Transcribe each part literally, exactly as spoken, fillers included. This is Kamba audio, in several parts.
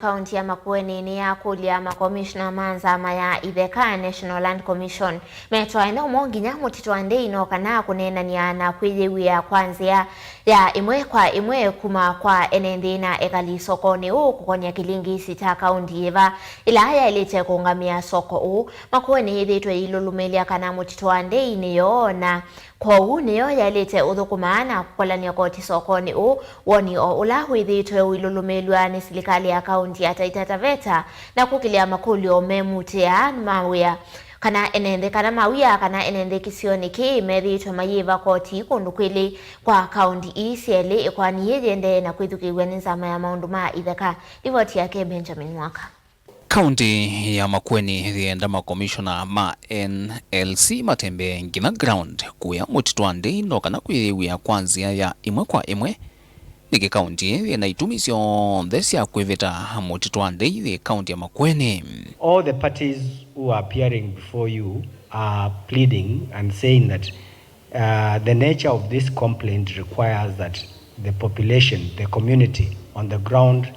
Kaunti ya Makueni nĩyakũlya makomishona ma nzama ya itheka, National Land Commission, metwae no mo nginya Mũtitũ wa Ndei no kana kũneenany'a na kwĩyĩw'ĩa kwa nzĩa ya ĩmwe kwa ĩmwe kuma kwa ene nthĩ na ekali sokonĩ ũũ kũkony'a kĩlingisi kya kaunti yĩva ĩla yaĩlĩte kũũngamĩa soko ũũ. Makueni yĩthĩĩtwe ĩilũlũmĩĩlya kana Mũtitũ wa Ndei nĩyoona. Kwoou nĩyo yaĩlĩte ũthũkũmaa na kũkolany'a koti sokonĩ ũũ, woni o ũla wĩthĩĩtwe ũilũlũmĩĩlw'a nĩ silikalĩ ya kaunti ya Taita Taveta, na kũkĩlĩa makũlyo memutĩaa ma wĩa kana ene nthĩ kana ma wĩa kana ene nthĩ kĩsionĩ kĩĩ methĩĩtwe mayĩva koti kũndũ kwĩlĩ kwa kaunti ii syelĩ. Ĩkoani yĩĩ yĩendee na kwĩthukĩĩw'a nĩ nzama ya maũndũ ma itheka. Livoti yake Benjamin Mwaka. Kaunti ya Makueni yĩenda makomishona ma N L C matembee nginya ground kũya Mũtitũ wa Ndei no kana kwĩyĩw'ĩa kwa nzĩa ya ĩmwe kwa ĩmwe. Nĩkĩ kaunti yĩna itumi syonthe sya kwĩvĩta Mũtitũ wa Ndei yĩ kaunti ya Makueni? All the parties who are appearing before you are pleading and saying that, uh, the nature of this complaint requires that the population, the community on the ground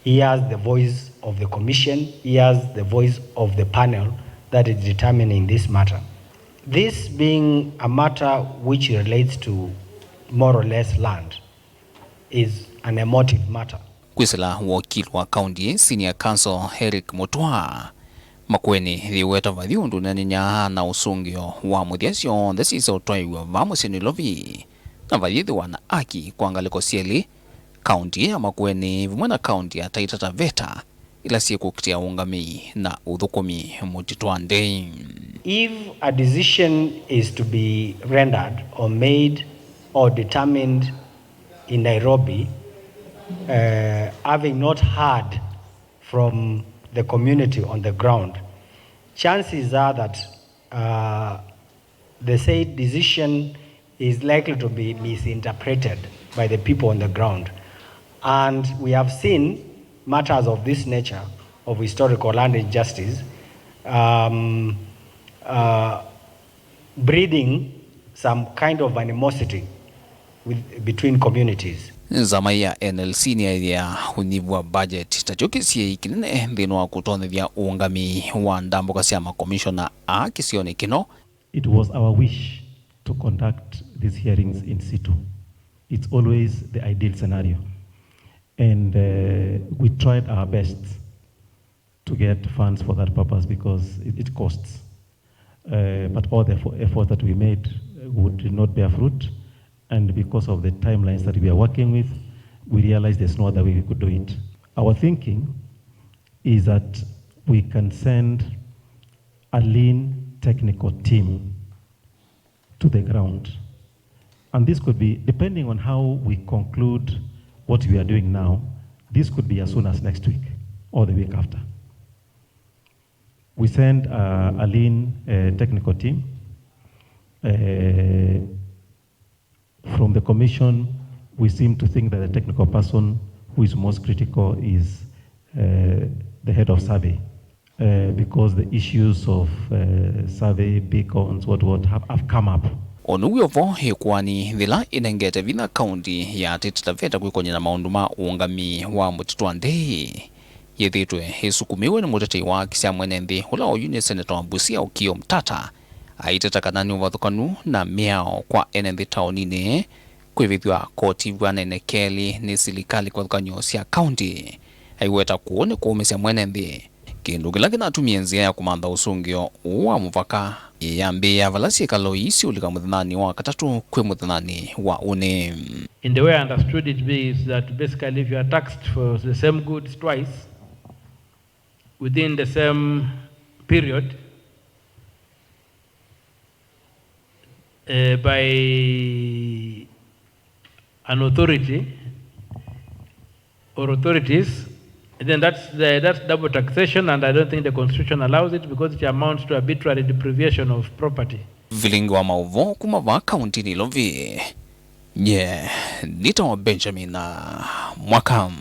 hears the voice of the commission, hears the voice of the panel that is determining this matter. This being a matter which relates to more or less land is an emotive matter. Kwĩsĩla wokili wa kaunti, Senior Counsel Eric Mutua, Makueni yĩweta vathi ũndũ nĩnenyaa na ũsũngĩo wa mũthya syonthe syĩsa ũtwaĩw'a vaa mũsyĩ Nairobi, na vayĩthĩwa na aki kwa ngalĩko syelĩ, kaunti ya Makueni vamwe na kaunti ya Taita Taveta, ila syĩkũkitĩa ũũngamĩi na ũthũkũmi Mũtitũ wa Ndei. If a decision is to be rendered or made or determined in Nairobi, uh, having not heard from the community on the ground, chances are that, uh, the said decision is likely to be misinterpreted by the people on the ground. And we have seen matters of this nature, of historical land injustice, um, uh, breeding some kind of animosity with, between communities. Nzama ya N L C nĩyaĩthĩa ũnyivu wa budget ta kyo kĩsiĩi kĩnene nthĩnĩ wa kũtonyethya ũũngamĩi wa ndambũka sya makomishona aa kĩsionĩ kĩno. It was our wish to conduct these hearings in situ. It's always the ideal scenario. And, uh, we tried our best to get funds for that purpose because it, it costs. Uh, but all the effo-, efforts that we made, uh, would not bear fruit. And because of the timelines that we are working with, we realized there's no other way we could do it. Our thinking is that we can send a lean technical team to the ground. And this could be, depending on how we conclude what we are doing now, this could be as soon as next week or the week after. We send, uh, a lean, uh, technical team. Uh, from the commission, we seem to think that the technical person who is most critical is, uh, the head of survey. Uh, because the issues of, uh, survey beacons, what, what have, have come up. O nĩw'o vo ĩkoani yĩla ĩnengete vinya kaunti ya Taita Taveta kwĩkony'a na maũndũ ma ũũngamĩi wa Mũtitũ wa Ndei yĩthĩĩtwe ĩsukumĩwe nĩ mũtetei wa haki sya mwene nthĩ, ũla oyu nĩ seneta wa Busia Okiya Omtata, aiteta kana nĩ ũvathũkanu na mĩao kwa ene nthĩ taoninĩ kwĩvĩthw'a koti ivw'anene kelĩ nĩ silikalĩ kĩvathũkany'o sya kaunti. Aiweta kũũ nĩ kũũmĩsya mwene nthĩ, kĩndũ kĩla kĩnatumie nzĩa ya kũmantha ũsũngĩo ũũ wa mũvaka ĩyambĩĩa vala syĩkalo ii siũlika mũthenyanĩ wa katatũ kwĩ mũthenyanĩ wa ũnĩ. In the way I understood it be is that basically if you are taxed for the same goods twice within the same period, uh, by an authority or authorities, then that's the, that's double taxation, and I don't think the constitution allows it because it amounts to arbitrary deprivation of property. Vilingi wa maũvoo kuma vaa kaunti Nairobi, nye nĩtawa Benjamin Mwaka.